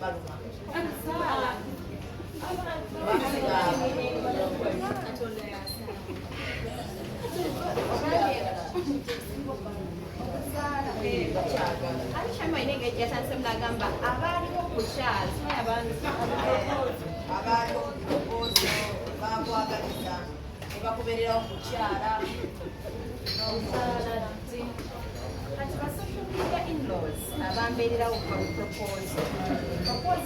Baluma. Alishamwa inenge yatandise munagamba abaaliwo ku Charles Abaaliwo ku proposal bakwagaliza ne bakubeererawo ku kyala. Kati ba social media in-laws abambeererawo ku proposal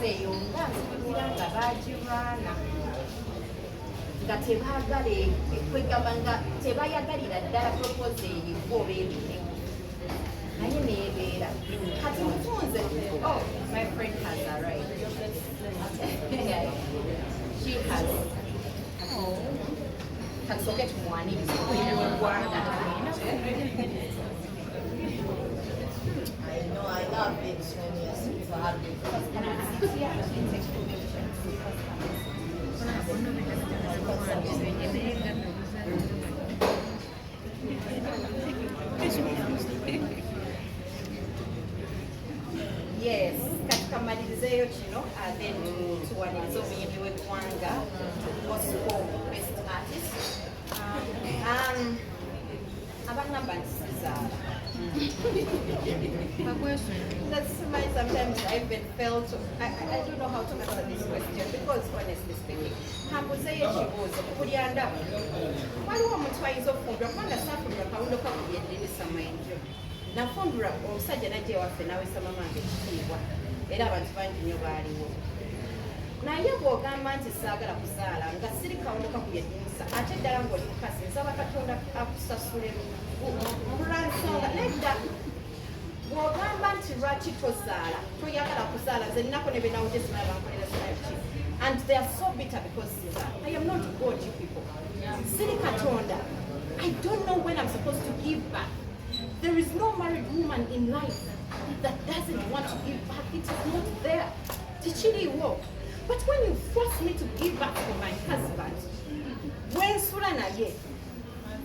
eyo, nga nzijukira nga bagirwana, nga tebaagala, kwegamba nga tebayagalira ddala proposal eyo oba ebirewo, naye neebeera. Kati mufunze, oh, my friend has arrived. She has. Katusooke tumwanirize mu ggwanga. I know, I love it when you see people happy. Can I sit here and take two pictures? Yes, kati kamalirizeeyo kino, then tuwanirize omuyimbi w'eggwanga, gospel best artist. Abangamba nti sizaala. That's why sometimes I even felt I don't know how to answer this question, because honestly speaking, kambuzeeyo ekibuuzo ku buli andaba. Waliwo omuntu ayinza okufumbirwa, kubanga saafumbirwa kawundo kakubye eddirisa mayinjo. Nafumbirwa omusajja najja ewaffe n'awesa mamange ekitiibwa, era abantu bangi nnyo baaliwo. Naye bw'ogamba nti saagala kuzaala nga siri kawundo kakubye eddirisa, ate ddala ng'oli mukazi, nsaba Katonda akusasule lwansonga. Nedda, bw'ogamba nti lwaki tozaala, toyagala kuzaala, nze nnako ne benawudde simala bankolera simala ki, and they are so bitter because sizaala. I am not God, you people. Siri Katonda. I don't know when I'm supposed to give back. There is no married woman in life that doesn't want to give back. It is not there, tekiriiwo. But when you force me to give back for my husband wensula naye,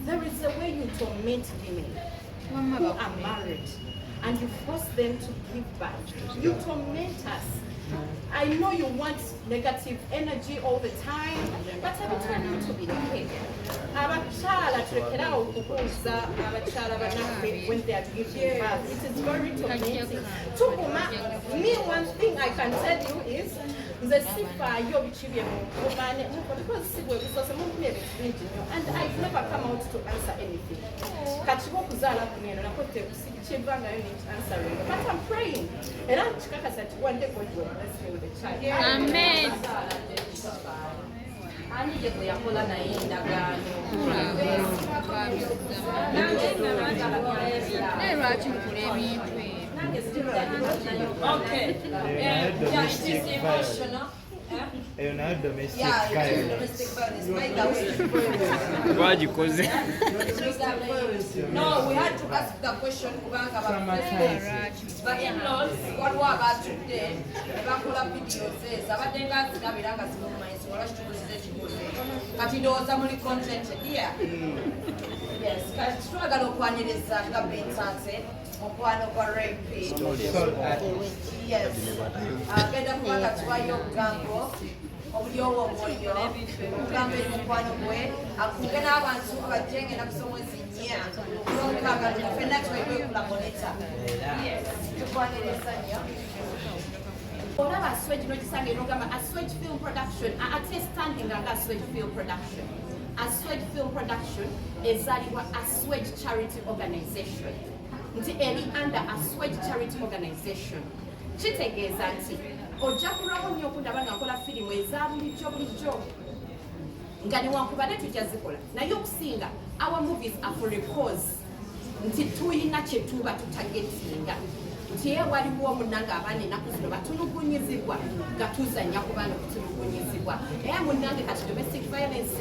there is a way you torment women who are married and you force them to give birth. You torment us. I know you want negative energy all the time, but ebintu ebimu tubireke. Abakyala tulekerawo okubuuza abakyala bannaffe when they are giving birth. It is very tormenting. Tuguma. Me, one thing I can tell you is nze sifaayo biki bye muvumane, because si bwe busoose munvumye ebintu bingi nnyo, and I've never come out to answer anything. Kati ba okuzaala kuno eno nako kivangayo ni answering, but I'm praying era nkikakasa nti one day God will bless me with a child. Amen. Ani gye gwe yakola naye endagaano? Naye lwaki mukola ebintu ebyo? Okay. Nayo Yeah, it is domestic violence. emotional. Eh? Eyo nayo domestic Yeah, it is violence. domestic violence. By the way, Twagikoze. no, we had to ask the question kubanga ba in-laws waliwo abatudde ne bakola videos ezo abadde nga nziraba era nga zimuluma ensonga lwaki tubuuziza ekibuuzo ekyo. Kati ndowooza muli content here. Yes, kati twagala okwaniriza nga Bentante, mukwano gwa Rapi. Soul artist. Yes, agenda kuba nga tuwayo obugambo obulyowa omwoyo, obugambo eri mukwano gwe, akunge n'abantu abajje ngenda kusomwezi 4 olwomukaaga luno ffenna twegwekula moneta. Yes, tukwaniriza nnyo. Olaba Aswege nogisanga enogamba Aswege Film Production, ate standing nga Aswege Film Production. Aswege Film Production ezaalibwa Aswege Charity Organization, nti eri under Aswege Charity Organization. Kitegeeza nti ojja kulwawo nnyo okundaba nga nkola firimu eza bulijjo bulijjo, nga newankubadde tujja zikola, naye okusinga our movies are for a cause, nti tuyina kyetuba tutagetinga, nti ye waliwo omunange abaana ennaku zino batulugunyizibwa, nga tuzanya ku baana okutulugunyizibwa. Naye munange kati domestic violence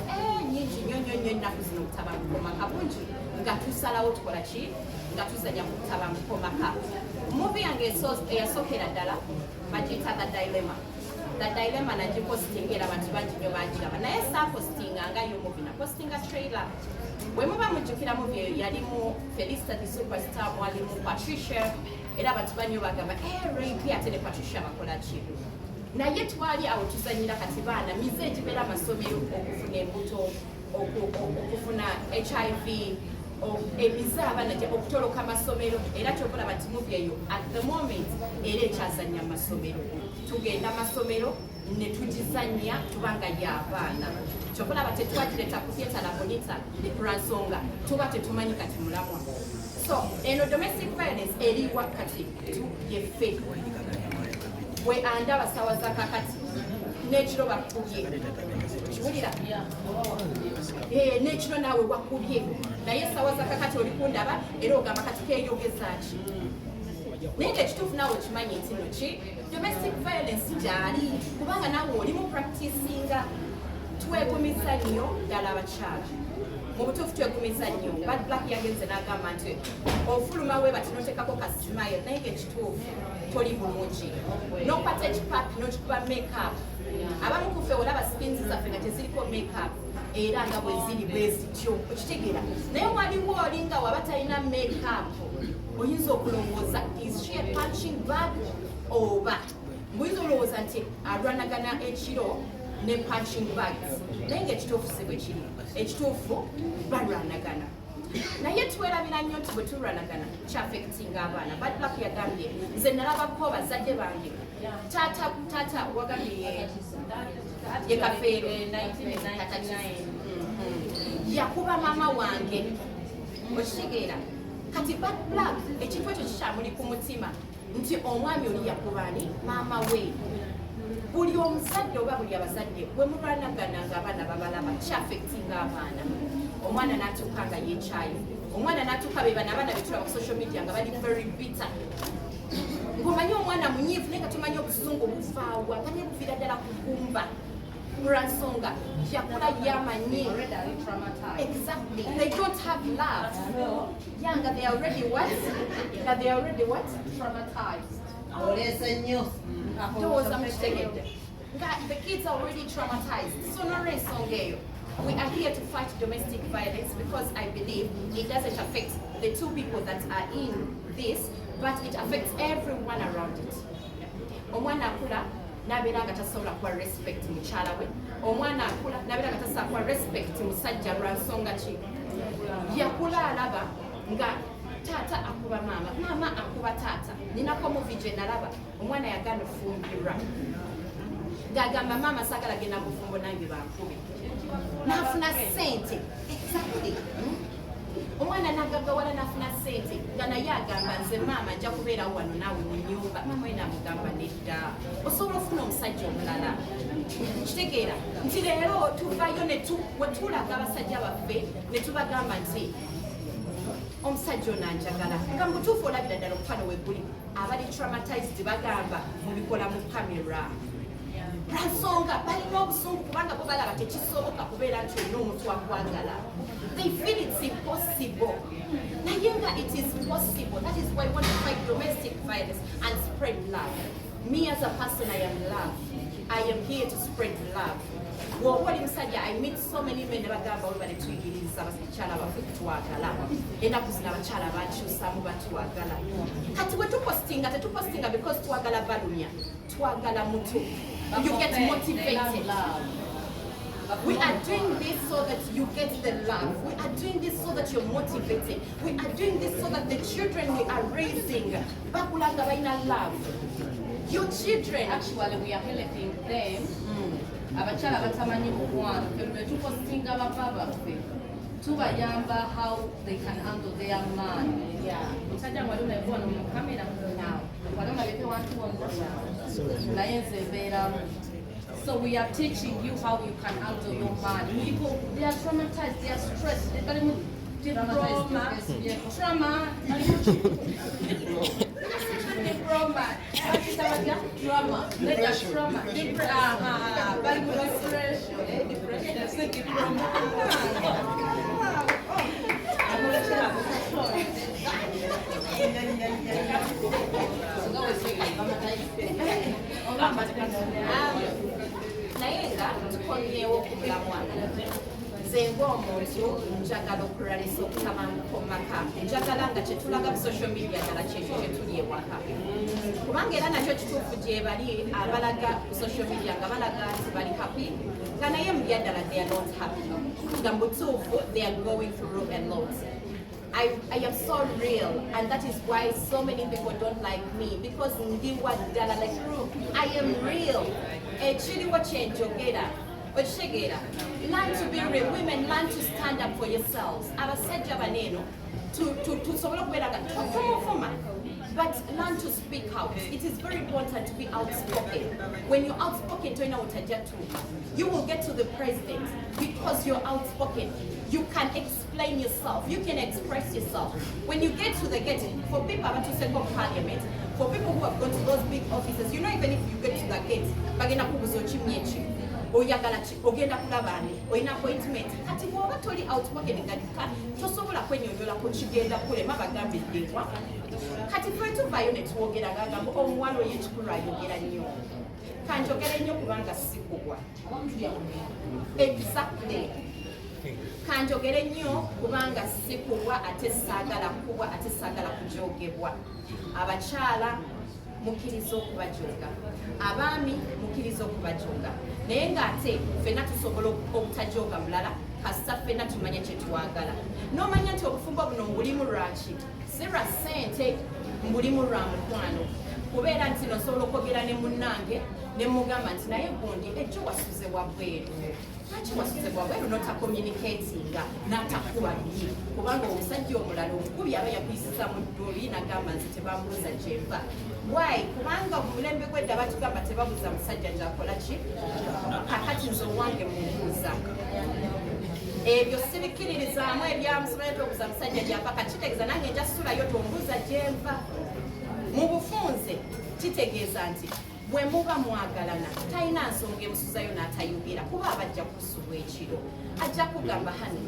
nyingi nnyo nnyo nnyo ennaku zino, obutabanguko maka bungi, nga tusalawo tukola ki nga tuzanya ku butabanguko maka. Movie yange eyasookera ddala bagiyita The Dilemma. The Dilemma nagipostinga era abantu bangi nnyo bagiraba, naye saapostinga nga yo movie, napostinga trailer. Bwe muba mujjukira movie eyo yalimu Felista the Superstar, mwalimu Patricia, era abantu banyo bagamba, "Eh, Rapi ate ne Patricia bakola ki?" Naye twali awo tuzanyira. Kati baana mize egibeera amasomero, okufuna embuto, okufuna HIV, emize abaana okutoloka amasomero. Era kyokulaba nti movie eyo at the moment era ekyazanya amasomero. Tugenda amasomero ne tugizanya tubanga y'abaana. Kyokulaba tetwagireta ku theatre La Bonita lwa nsonga tuba tetumanyi kati mulamwa. So eno domestic violence eriwa kati yeffe bwe andaba sawa za kakati n'ekiro bakubye, kiwulira? N'ekiro naawe wakubye, naye sawa za kakati oli kundaba era ogamba kati keeyogeza ki? Naye nga ekituufu naawe okimanyi nti no ki domestic violence gyali, kubanga naawe oli mu practicinga. Twegumiza nnyo ddala abakyala, mu butuufu twegumiza nnyo. Bad Black yagenze n'agamba nti ofuluma we bati notekako ka smile, naye nga ekituufu toli bulungi, n'okwata ekipapi n'okikuba makeup. Abamu kuffe olaba skins zaffe nga teziriko makeup, era nga bwe ziri bwe zityo, okitegeera? Naye waliwo oli nga waba talina makeup, oyinza okulowooza, is she a punching bag? Oba mbuyinza olowooza nti alwanagana ekiro ne punching bags, naye nga ekituufu si bwe kiri. Ekituufu balwanagana, naye twerabira nnyo nti bwe tulwanagana kyaffectinga abaana. Bad Black yagambye, nze nalabako bazadde bange, taata, taata wagambye ye Kafeero. 1999. Yakuba maama wange, okitegeera? Kati Bad Black ekintu ekyo kikyamuli ku mutima nti omwami oli yakubaani maama we. Buli omuzadde oba buli abazadde bwe mulwanagana nga abaana babalaba, kyaffectinga abaana. Omwana n'atuuka nga yekyayo, omwana n'atuuka be bano abaana betulaba ku social media nga bali very bitter, ng'omanyi omwana munyiivu, naye nga tumanyi obusungu buvaawa, nga ne buviira ddala ku ggumba lwa nsonga yakula yamanyi. Already are traumatized. Exactly. They don't have love. Yeah, nga they are already what? Nga they are already what? Traumatized. Oleese nnyo. Ndowooza mukitegedde. Nga the kids are already traumatized. So n'olwensonga eyo, we are here to fight domestic violence because I believe it doesn't affect the two people that are in this, but it affects everyone around it. Omwana akula n'abeera nga tasobola kuwa respect mukyala we. Omwana akula n'abeera nga tasobola kuwa respect musajja. Lwa nsonga ki? Yakula alaba nga taata akuba maama, maama akuba taata. Ninako movie gye nalaba, omwana yagaana ofumbirwa ng'agamba, maama saagala genda bufumbo nange bankube. N'afuna ssente, exactly. Omwana n'agaggawala n'afuna ssente, nga naye agamba, nze maama nja kubeerawo wano naawe mu nnyumba. Maama we n'amugamba, nedda, osobola ofuna omusajja omulala. Kitegeera nti leero tuvayo ne we tulaga abasajja baffe ne tubagamba nti omusajja ono anjagala, nga mubutuufu olabira ddala omukwano we guli. Abali traumatized bagamba mubikola mu kamera lwansonga balina obusungu, kubanga bo balaba tekisoboka kubeera nti olina omuntu akwagala. They feel it's impossible, naye nga it is possible. That is why we want to fight domestic violence and spread love. Me as a person, I am love. I am here to spread love. Bw'oba oli musajja, I meet so many men ne bagamba, we bale tuyigiriza abakyala baffe kutwagala. Ennaku zino abakyala bakyusamu, batwagala. Kati bwe tupostinga, tetupostinga because twagala balumya, twagala mutu you get motivated. We are doing this so that you get the love. We are doing this so that you're motivated. We are doing this so that the children we are raising bakula nga balina love. Your children. Actually, we are helping them. Abakyala batamanyi mukwano, ffe bwe tupostinga baba baffe, tubayamba how they can handle their man. Musajja wali olabye wano mu kamera, wali olabyeko wantu wonna, naye nze mbeeramu. So we are teaching you how you can handle your man. People, they are traumatized, they are stressed, they bali mu trauma, trauma, bali mu trauma. Bakiyita batya? Trauma. Nedda, trauma. Aha, bali mu depression. Eh, depression, si diploma. Naye nga tukomyewo ku mulamwa. Nze Nze ng'omuntu njagala okulwanisa okutabanguka mu maka. Njagala nga kyetulaga ku social media ddala kyekyo kyetuli ewaka, kubanga era nakyo kituufu gye bali abalaga ku social media nga balaga nti bali happy, nga naye mu byaddala they are not happy, nga mu butuufu they are going through a lot. I am so real, and that is why so many people don't like me, because ndi wa ddala, like I am real. Ekiriwo kyenjogera, okitegeera? Learn to be real. Women, learn to stand up for yourselves. Abasajja baneeno tusobole okubeera nga tumuvuma, but learn to speak out. It is very important to be outspoken. When you're outspoken, tolina wotajja tuuka. You will get to the president because you're outspoken. You can explain yourself, you can express yourself. When you get to the gate, for people abatuuseko mu parliament, for people who have gone to those big offices, even if you get to the gate, bagenda kubuuza, "Okimye ki? Oyagala ki? Ogenda kulaba ani? Olina appointment?" Kati bw'oba toli outspoken, nga tosobola kwenyonyolako, kigenda kulema bagambe ddekwa. Kati ffe tuvaayo ne twogera, gagamba omuwala oyo ekikulu ayogera nnyo. Kanjogere nnyo kubanga sikubwa. Exactly, kanjogere nnyo kubanga sikubwa, ate saagala kubwa, ate saagala kujogebwa. Abakyala, mukkiriza okubajoga, abaami mukkiriza okubajoga, naye ng'ate ffenna tusobola obutajoga mulala kasita ffenna tumanye kye twagala. N'omanya nti obufumbo buno mbulimu lwaki? Si lwa ssente, mbulimu lwa mukwano, kubeera nti nosobola okwogera ne munnange ne mugamba nti, "Naye gundi, ejjo wasuze wabweru, lwaki wasuze wabweru?" Notacommunicatinga n'atakuba biri, kubanga omusajja omulala omukubi aba yakuyisiza mu dduli nagamba, "Nze tebambuuza gyenva." Why? Kubanga mu mulembe gwedda batugamba tebabuuza musajja gyakola ki. Kakati nze owange mumbuuza, ebyo sibikkiririzaamu ebyamusimanyi tobuuza musajja gyava. Kakitegeeza nange nja sulayo tombuuza gyenva. Mu bufunze kitegeeza nti bwe muba mwagalana, talina nsonga emusuzayo n'atayogera, kuba abajja kusubwa ekiro ajja kugamba, "Honey,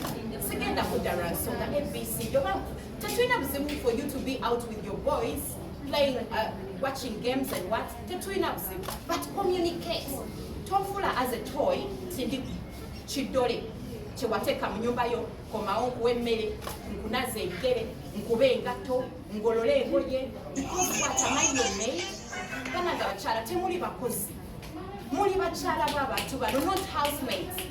sigenda kudda lwa nsonga ABC." Oba tetulina buzibu for you to be out with your boys playing, watching games and what, tetulina buzibu, but communicate. Tonfula as a toy, tindi kidole kyewateeka mu nyumba yo. Komawo nkuwa emmere, nkunaza ebigere, nkube engatto, ngolole engoye, because what, am I your maid? Banange abakyala, temuli bakozi, muli bakyala b'abantu bano, not housemates.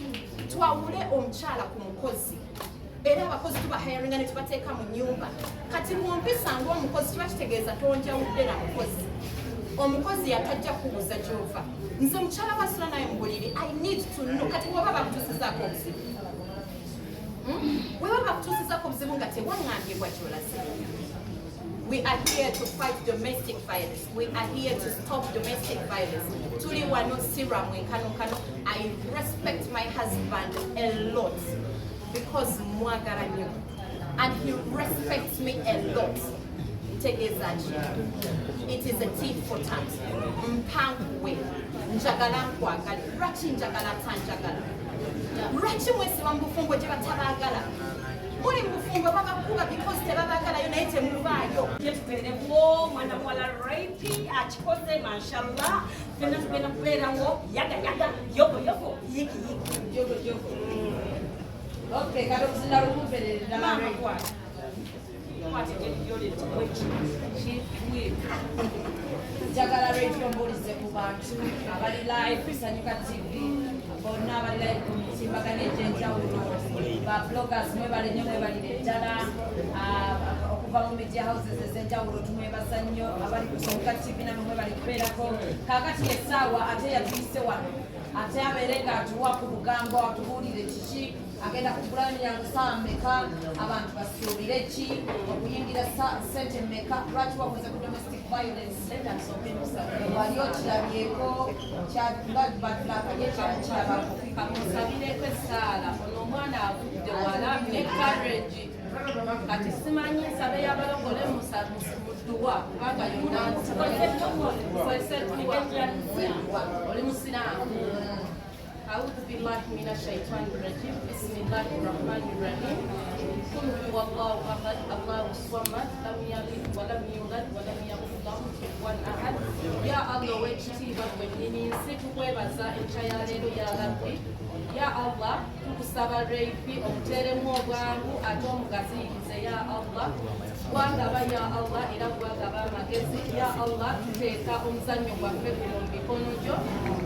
Twawule omukyala ku mukozi. Era abakozi tubahiringa ne tubateeka mu nyumba. Kati bwompisa ngaomukozi, kiba kitegeeza tonjawudde na mukozi. Omukozi yatajja kubuuza gyova. Nze mukyala wasula naye mu buliri, I need to know. Kati bwoba bakutuusizaako obuzibu, Bweba bakutuusizaako obuzibu nga tewaŋŋambye gy'olaze. We are here to fight domestic violence. We are here to stop domestic violence. Tuli wano si lwa mwenkanonkano. I respect my husband a lot because mwagala nnyo. And he respects me a lot. Ntegeeza ki? It is a tit for tat. Mpankuwe. Njagala nkwagale. Lwaki njagala atanjagala? Lwaki mwesiba mu bufumbo gye batabaagala? Muli mu bufumbo babakuba because tebabaagalayo, naye temuvaayo. Tubeerewo mwana muwala rapi akikoze, mashallah. Fenna tugenda kubeerawo yaga yaga, yogo yogo, yiki yiki. Jogo jogo. Okay, kati okuzinda lukumperere ddala. Maama, kwata kwata engeri gyoleetebwa Chief. Njagala radio mbuulize ku bantu abali live ku Sanyuka TV, bonna abali live ku mitimbagano egy'enjawulo, ba bloggers, mwebale nnyo, mwebalire ddala. Okuva mu media houses ez'enjawulo, tumwebaza nnyo. Abali ku Sanyuka TV namwe mwebale kubeerako. Kaakati essaawa ate yatuyise wano, ate abeere ng'atuwa ku lugambo, atubuulire kiki agenda kugula emiryango, saawa mmeka, abantu basuubire ki, okuyingira sente mmeka, lwaki wakoze ku domestic violence, wali okirabyeko badulaka ye kyakirabako. Kamusabireko essaala ono omwana avudde wala ne courage. Kati simanyi, nsabe y'abalokole mu dduwa, kubanga yonna kozesa edduwa. Oli musiraamu? أعوذ بالله من الشيطان الرجيم بسم الله الرحمن الرحيم قل هو الله أحد الله الصمد لم يلد ولم يولد ولم يكن له كفوا أحد. Ya Allah ow'ekitiibwa, gwe nnyini nsi, tukwebaza enkya ya leero. Ya Rabbi, ya Allah, tukusaba Reipi omuteeremu obwangu ate omugaziyirize. Ya Allah, gwagaba, ya Allah, era gwagaba amagezi. Ya Allah, tuteeka omuzannyo gwaffe guno mu mikono gyo.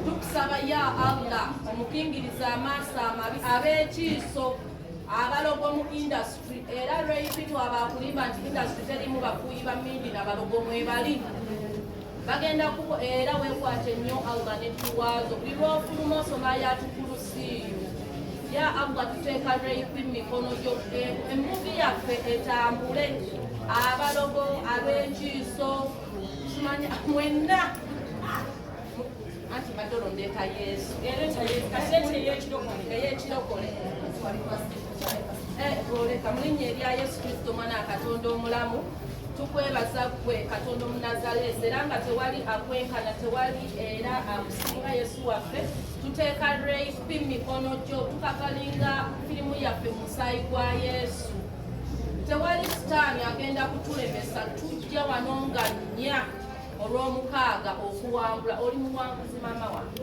Tukusaba, ya Allah, omukingiriza amaaso amabi, ab'ekiiso, abalogo mu industry. Era Reipi twabakulimba nti industry terimu bafuuyi ba mindi nabalogo, mwebali bagenda kuko. Era weekwate nnyo Allah netuwaazo buli lwofuluma osoma Ayatul Kurusiyu. Ya Allah, tuteeka Reipi mu mikono gyo, emuvi yaffe etambule. Abalogo, ab'ekiiso, simanya mwenna, anti badde olondeeka Yesu. Kasente ey'ekirokole. Ey'ekirokole. Oleka mu linnya erya Yesu Kristo, mwana wa Katonda omulamu, tukwebaza ggwe Katonda Omunazaleesi, era nga tewali akwenkana, tewali era akusinga. Yesu waffe, tuteeka Reipi mu mikono gyo, tukakalinga firimu yaffe mu musaayi gwa Yesu. Tewali sitaani agenda kutulemesa. Tujja wano nga 4 olw'omukaaga okuwangula. Oli muwanguzi, maama wange.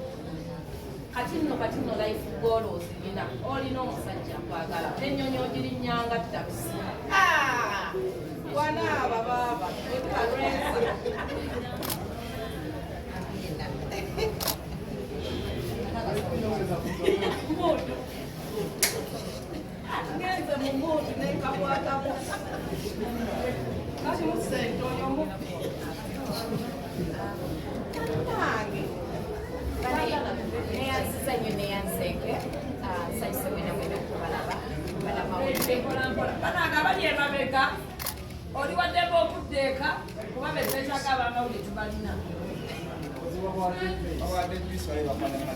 Kati nno life goal ozirina, olina omusajja akwagala, ennyonyi ogirinnyanga takisi. Ah, wanaaba baaba ekalweza. Amina. Mood, ngenze mu mood nekakwatako kati musente oyo omubbi. Nange neyanziza nnyo, neyanzeeke. Nsanyuse mwena mwena okubalaba, banamawulire. Banange abali emabega, oli waddembe okudda eka kuba bezeetaaga. Abamawulire tubalina.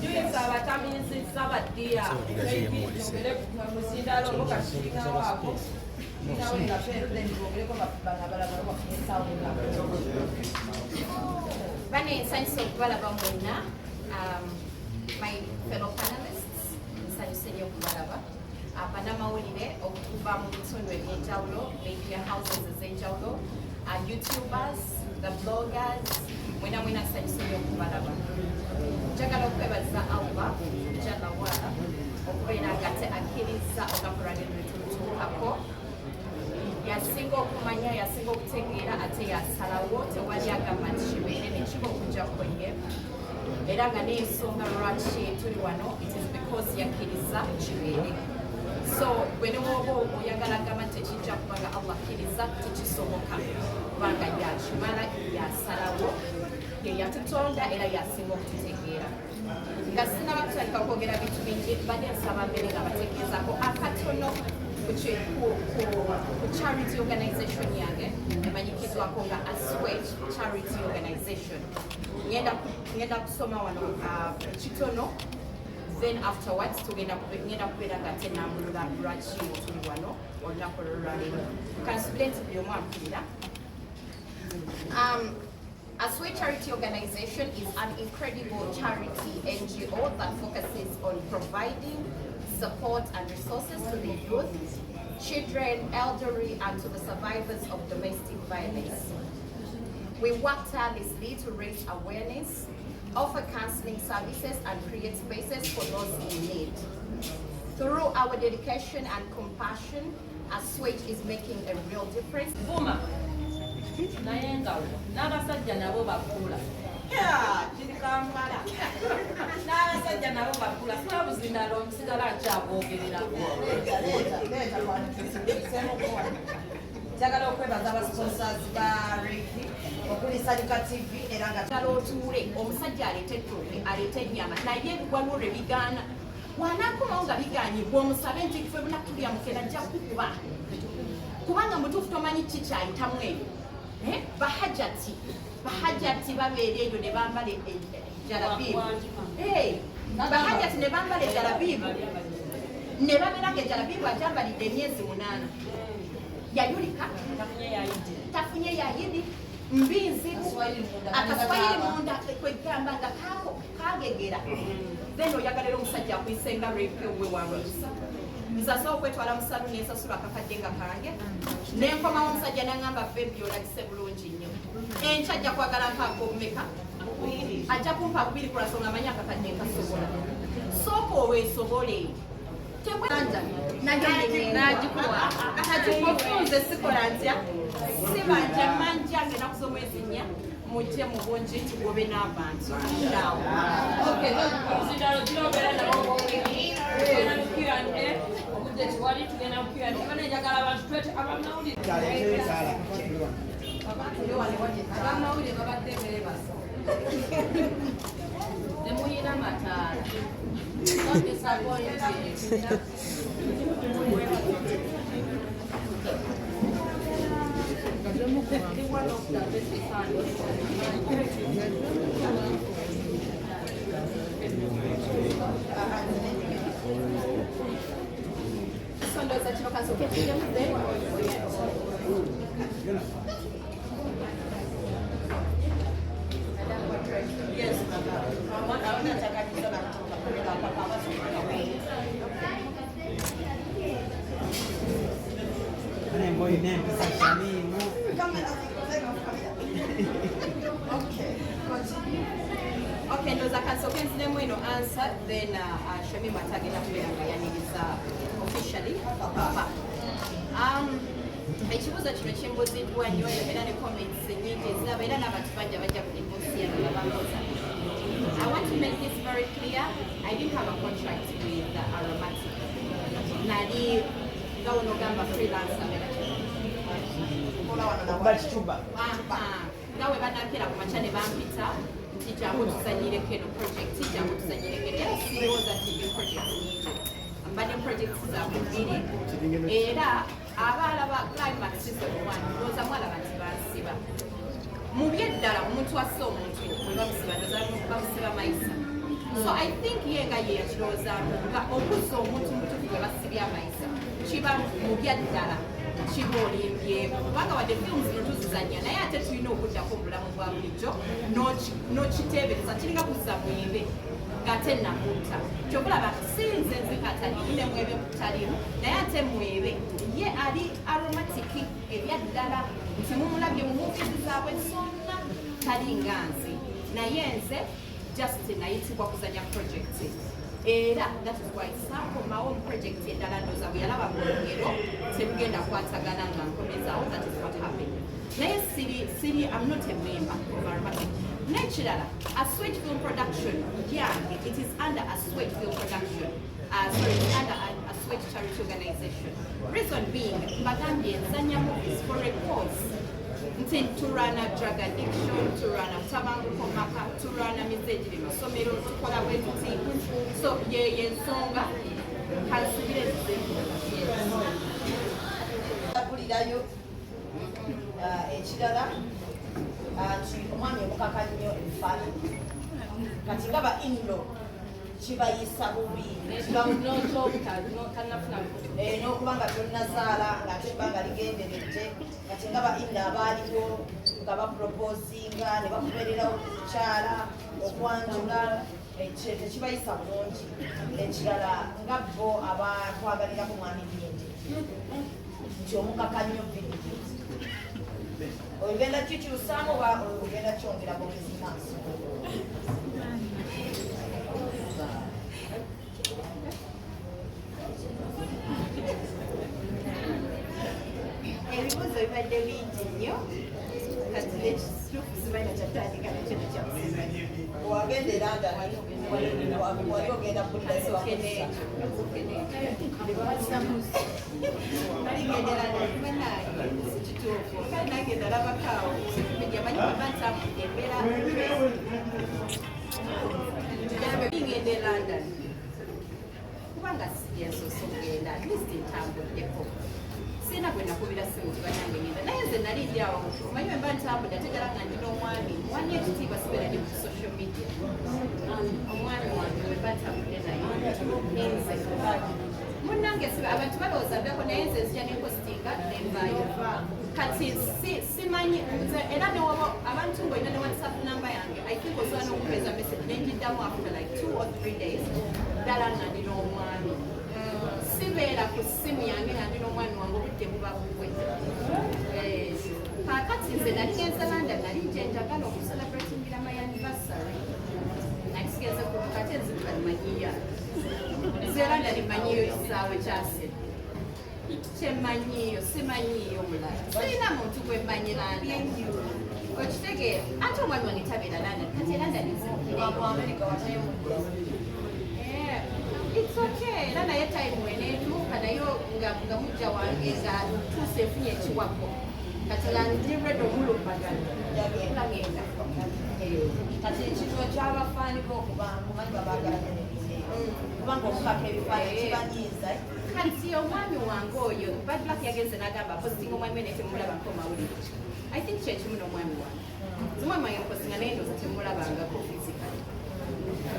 Juyisa abataminsisa baddiya tugere muzindalo obo kati tulinawo ako tulinawo engapeeru, then twogereko banabalabala bafune essaawa. Bane, nsanyuse okubalaba mwenna. My fellow panelists, nsanyuse nnyo okubalaba. Bannamawulire okuva mu bitundu ebyenjawulo, media houses ez'enjawulo, youtubers, the bloggers, mwena mwena nsanyuse nnyo okubalaba. Njagala okwebaza Allah jalla waala okubeera nga ate akkiriza olunaku lwaleero lwe tulutuukako. Yasinga okumanya, yasinga okutegeera, ate yasalawo. Tewali agamba nti kibeere nekiba okujjako ye. Era nga n'ensonga lwaki tuli wano, it is because yakkiriza kibeere. So gwe ne woba oyagala gamba nti tekijja kubanga Allah akkiriza, tekisoboka, kubanga yakimala, yasalawo, ye yatutonda era yasinga okututegeera. Nga sinaba kutandika kwogera bintu bingi, badde nsaba mbere nga bategeezako akatono ku charity organization yange emanyikiddwako nga Aswage Charity Organization. Ngenda kusoma wano kitono, then afterwards ngenda kubeera nga tenambulula lwaki tuli wano olunaku olwaleero. Kansubire nti buli omu ampulira. Asway Charity Organization is an incredible charity NGO that focuses on providing support and resources to the youth, children, elderly, and to the survivors of domestic violence. We work tirelessly to raise awareness, offer counseling services, and create spaces for those in need. Through our dedication and compassion, Aswage is making a real difference. Vuma naye nga n'abasajja nabo bakula. Kiri Kampala, N'abasajja nabo bakula. Sina buzindalo, nsigala nkyabwogererako. Njagala okwebaza abasponsors ba Reiki okuli Sanyuka TV era nga Njagala otuule, omusajja aleete ettooke, aleete ennyama, naye waliwo lwe bigaana. Bw'anaakomawo nga bigaanye, bw'omusabe nti ffe bunatulya mukera, ajja kukuba, kubanga mutuufu tomanyi ki kyayitamu eyo. Eh? Bahajati babeera eyo ne bambala jalabiibu. Bahajati ne bambala ejalabiibu ne babeera nga ejalabiibu agyambalidde emyezi 8, yayulika, tafunye yayidi, mbi nzibu, akaswayiri munda, kwegamba nga kako Bagegera. Then oyagala era omusajja akuyisenga rape we wamuyisa. Nze asobola okwetwala mu saluni ensasula akakadde nga kange, nenkomawo omusajja nangamba, "Baby, olabise bulungi nnyo." Enkya ajja kwagala mpaako obumeka? Ajja kumpa bubiri kulasonga amanyi akakadde nkasobola. Sooka oweesobole. N'agikuwa. Kati mufunze sikola ntya, sibanja manjange enaku z'omwezi 4, mujje mu bungi tugobe n'abantu naawo. Okay, omuzindalo girobeera nabo, tugenda mu Q&A. Obudde tewali, tugenda mu Q&A. Bana, njagala abantu twete abamawulire. Abamawulire babadde beebasa, temuyina mataala. So disappointed. One of the best fans. So ndowooza kino kansooke kiddemu then. Yes, mama. Nataka kusema kutoka kwa papa. Ana empisa Shamimu. Okay, continue. Okay, ndowooza kansooke nziremu eno answer, then Shamim atagenda kubeera nga yaniriza officially papa. Ekibuuzo kino kimbuuziddwa nnyo era ne comments nnyingi eziraba, era n'abantu bangi abajja ku inbox yange nga bambuuza. I want to make this very clear. I didn't have a contract with Aromatic. Nali nga wonogamba freelancer. Okuba kicuba. Aha, nga we banakera ku makya ne bampita nti jangu tuzanyireko eno project, jangu tuzanyireko eno. Era sirowooza nti ndi project nyingi, mbadde projects zaabwe bbiri, era abaalaba Climax season 1, ndowooza mwalaba nti bansiba. Mu byeddala, omuntu asse omuntu bwe bamusiba, ndowooza bamusiba mayisa. So I think ye nga ye yakirowoozaamu nga okuzza omuntu mutuufu gwe basibye amayisa kiba mu byaddala kiba olimbyemu, kubanga wadde firimu zino tuzizanya, naye ate tulina okuddako mu bulamu bwa bulijjo n'okiteebereza kiringa kuzza mwebe ng'ate namutta. Kyobulaba si nze nzikatalimu ne mwebe talimu, naye ate mwebe ye ali Aromatic ebyaddala nti mumulabye mu movies zaabwe zonna talinga nze. Naye nze just nayitibwa kuzanya project, era that is why saakomawo mu project endala. Ndooza bwe yalaba mu lugero terugenda kwatagana nga nkomezaawo. That is what happened. Naye siri I'm not a member of Aromatic. N'ekirala, Aswage Film Production yange, it is under Aswage Film Production, sorry, it's under Aswage Charity Organization. Reason being, mbagambye nzanya movies for a cause, nti tulwana drug addiction, tulwana butabanguko maka, tulwana mize egiri masomero, tukola bwe tuti. So yeyo ensonga. Kansubire ezizeemu. Mpulirayo. Ekirala nti omwami omukaka nnyo ebifaananyi, kati nga ba in-law kibayisa bubi. N'okuba nga tonnazaala ng'ate ebbanga ligenderedde, kati nga ba in-law abaaliwo nga baproposinga ne bakubeererawo ku kukyala okwanjula, ekyo tekibayisa bulungi. Ekirala, nga bo abatwagalirako mwami Bindi nti omukaka nnyo vidiyo, ogenda kikyusaamu oba ogenda kyongera bwongezi maaso? Ebibuuzo bibadde bingi nnyo, kati nekituufu simanyi kyatandika nakyo nekyakusimanyi. Wagenda e London, wali ogenda Kasooke n'ekyo, kasooke n'ekyo. Naligendera nange si kituufu, kale nange nalabako awo social media, manyi baba ntambudde embeera ngenda e London, kubanga siyensoose okugenda, at least ntambuddeko. Sirina gwe nakubira simu tibanange ngenda, naye nze nali ndi awo. Omanyi bwe mba ntambudde ate ddala nga ndina omwami mwani ekitiibwa, sibeera ndi ku social media. Omwami wange bwe mba ntambudde naye nze munnange siba abantu balowooza mbeko, naye nze nzija nenpositinga nenvaayo. Kati simanyi nze, era newaba abantu ng'olina ne WhatsApp namba yange, I think osobola n'okupeeza message nengiddako. Nakiddamu after like 2 or 3 days ddala nga ndi n'omwami. Sibeera ku ssimu yange nga ndi n'omwami wange, obudde buba bubwe. Eh, kaakati nze nali ngenze London, nali nje njagala okucelebratingira my anniversary. Nali sigenze ku kati enzibuka manyiya nze London manyiyo kisaawe kyasera kyemmanyiiyo, simanyiiyo mulala, sirina muntu gwe mmanyi London, okitegeera? Ate omwami wange tabeera London, kati London nzibukireyo. Mu America watayo mudde. Yeah, it's okay. Era naye time weneetuuka nayo nga mujja wange nga tuuse efunye ekiwako, kati nga ndi ready omulumbagana nga ngenda. Kati kino kyabafaani bo, okumanyi babaagala nnyo n'ebiseera, kubanga okukaka ebifaananyi kibanyiiza. Kati omwami wange oyo Bad Black yagenze n'agamba postinga omwami we naye temulabako mawulire. I think kyekimu n'omwami wange. Nze omwami wange mpostinga naye ndowooza temulabangako physically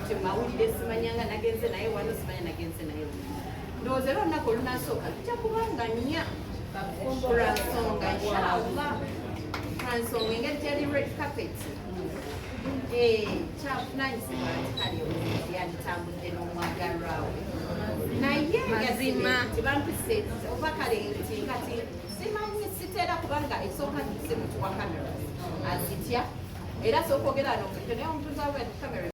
nti mawulire, simanyanga nagenze naye wano, simanya nagenze naye wano. Ndowooza era olunaku olunasooka lujja kubanga nnya lwansonga, inshallah, lwansonga engeri gyeri red carpet. Eh, kyavunanyizibwa nti kale omuntu yanditambudde n'omwagalwa we, naye nga Mazima. tebampise oba kale nti kati simanyi sitera, kubanga esooka nti si muntu wa cameras, azitya era sooka ogera ano naye omuntu zawe kamera.